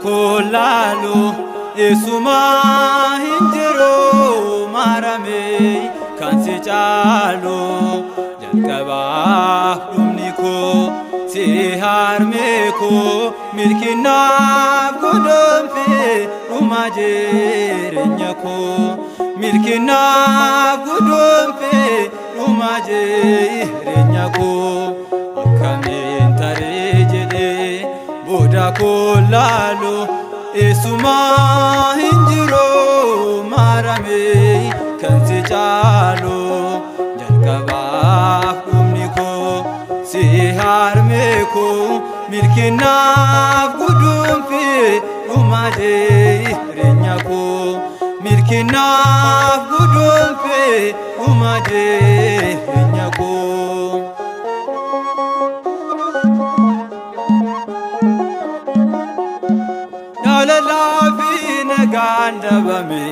koo laalu eessumaa hin jiru maarame kan si caalu jalqabaaf dhumni koo si harmee koo milkinaaf godonfee dhuma jireenya koo milkinaaf godonfee dhuma jireenya koo akkamiin taree jedhee booda koo laalu eessumaa hin jiru maarame kan si caalu jalqabaaf dhumni koo si harmee koo milkinaaf gudunfee dhuma jireenya koo milkinaaf gudunfee dhuma jireenya koo. Jaalalaa fi nagaan dhabame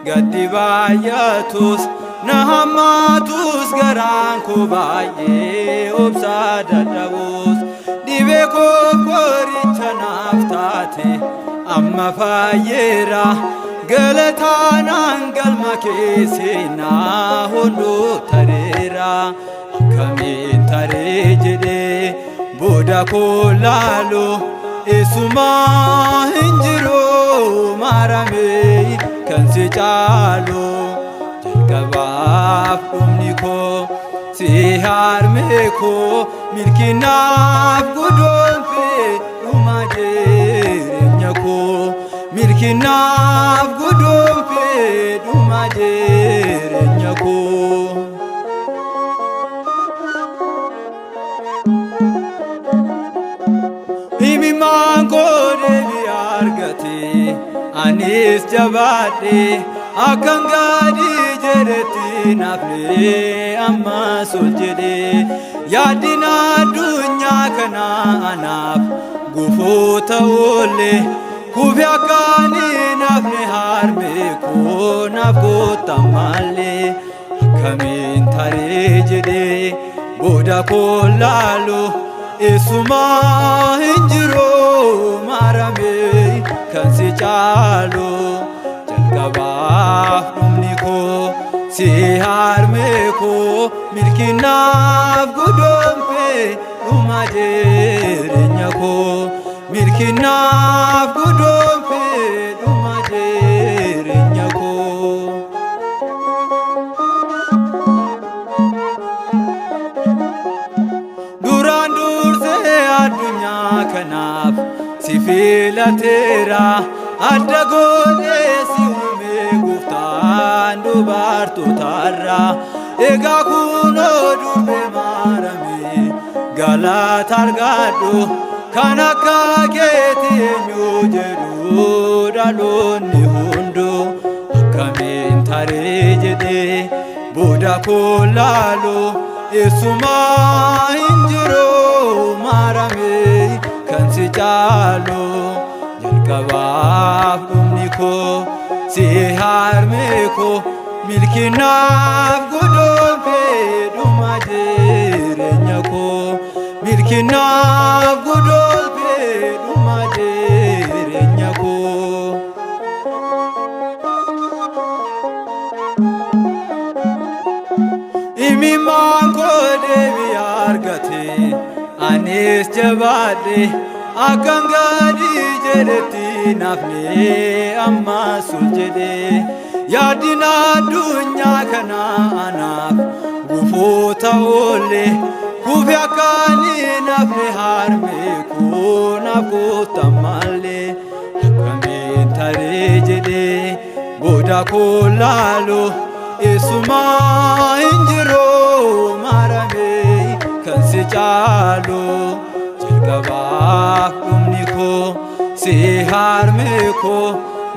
gaddi baay'atus na hammaatus garaan koo baay'ee obsaa dadhabus dhibee koo qoricha naaf taate amma faayyeera galataanaan galma keesseenaa hunduu tareera akkamiin taree jedhee booda koo laalu eessumaa hin jiru maarame kan si caalu jalqabaaf dhumni koo si harmee koo milkinaaf godonfee dhuma jireenya koo milkinaaf godonfee dhuma jireenya koo. Imimmaan koo deebii argate anis jabaadhe akkan gadi jedhetti naafne ammas ol jedhe yaaddina addunyaa kana anaaf gufuu ta'ullee kufi akkaan naafne harmee koo naaf kottammallee akkamiin taree jedhee booda koo laalu eessumaa hin jiru maarame kan si caalu jalqabaaf dhumni koo si harmee koo milkinaaf godonfee dhuma jireenya koo milkinaaf godonfee dhuma jireenya koo. Duraan dursee addunyaa kanaaf si filateera adda godhee si uume gooftaan dubartootarra egaa kunoo durbee maarame galata argadhu kan akka keetii eenyu jedhu dhaloonni hunduu akkamiin taree jedhee booda koo laalu eessumaa hin jiru maarame kan si caalu jalqabaaf dhumni koo si harmee koo milkinaaf godonfee dhuma jireenya koo milkinaaf godonfee dhuma jireenya koo. Imimmaan koo deebii argate anis jabaadhe akkan gadi jedhetti naafne ammas ol jedhe yaaddina addunyaa kana anaaf gufuu ta'ullee kufi akkaan naafne harmee koo naaf kottammallee akkamiin taree jedhee booda koo laalu eessumaa hin jiru maarame kan si caalu jalqabaaf dhumni koo si harmee koo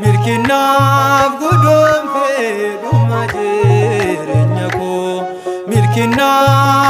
milkinaaf godonfee dhuma jireenya koo milkinaaf.